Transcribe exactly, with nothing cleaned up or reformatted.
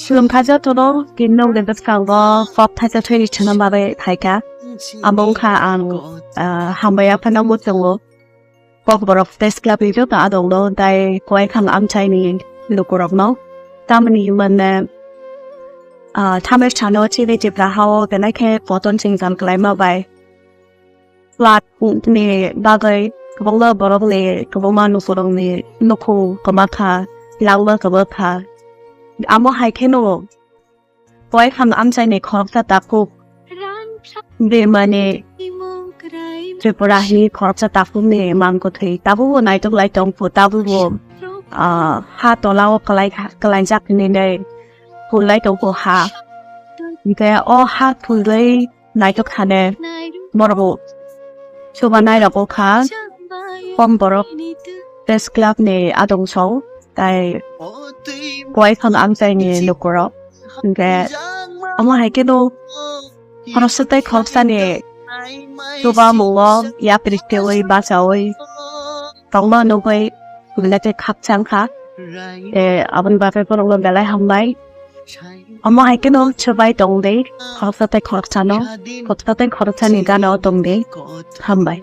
Khulumkha jotono, tini nwng ni bwskango kok thaisa thwini thwna bagwi phaikha. Abo wngkha ang, ah, hambai aphano muchungo. Kokborok Press Club ni joto adongno tei Khowaikhang amchaini lukurokno. Tamoni hinmane, ah, thamer sano chini Tipra hao belai khe koton chingjan kwlaima bai. Flood ni bagwi kwbangma borokni, kwbangma nukurokni nukhung kwma kha, langma kwma kha. Amo hai kheno Khowaikhang amchaini khoroksa takhuk bemani Tripura ni khoroksa takhukni mang kwthwi tabukbo naitok lai tongphu, tabukbo, ah, ha tolao kwlai, kwlaijak hinwi phul lai tongphu ha. Hinkhe o ha phulwi naitok thane borok chubanai rok wngkha Kokborok Press Club ni adong song tei Khowaikhang amchaini lukurok. Hinkhe amo hai kheno khoroksa tei khoroksani chubamungo yapri twiwi bachaui tongma nugwi belai khe khakchang kha. Tei aboni bagwi borokno belai hambai. Omo hai kheno chubai tong di, khoroksa tei khoroksano, khoroksa tei khoroksani gana o tong di. Hambai.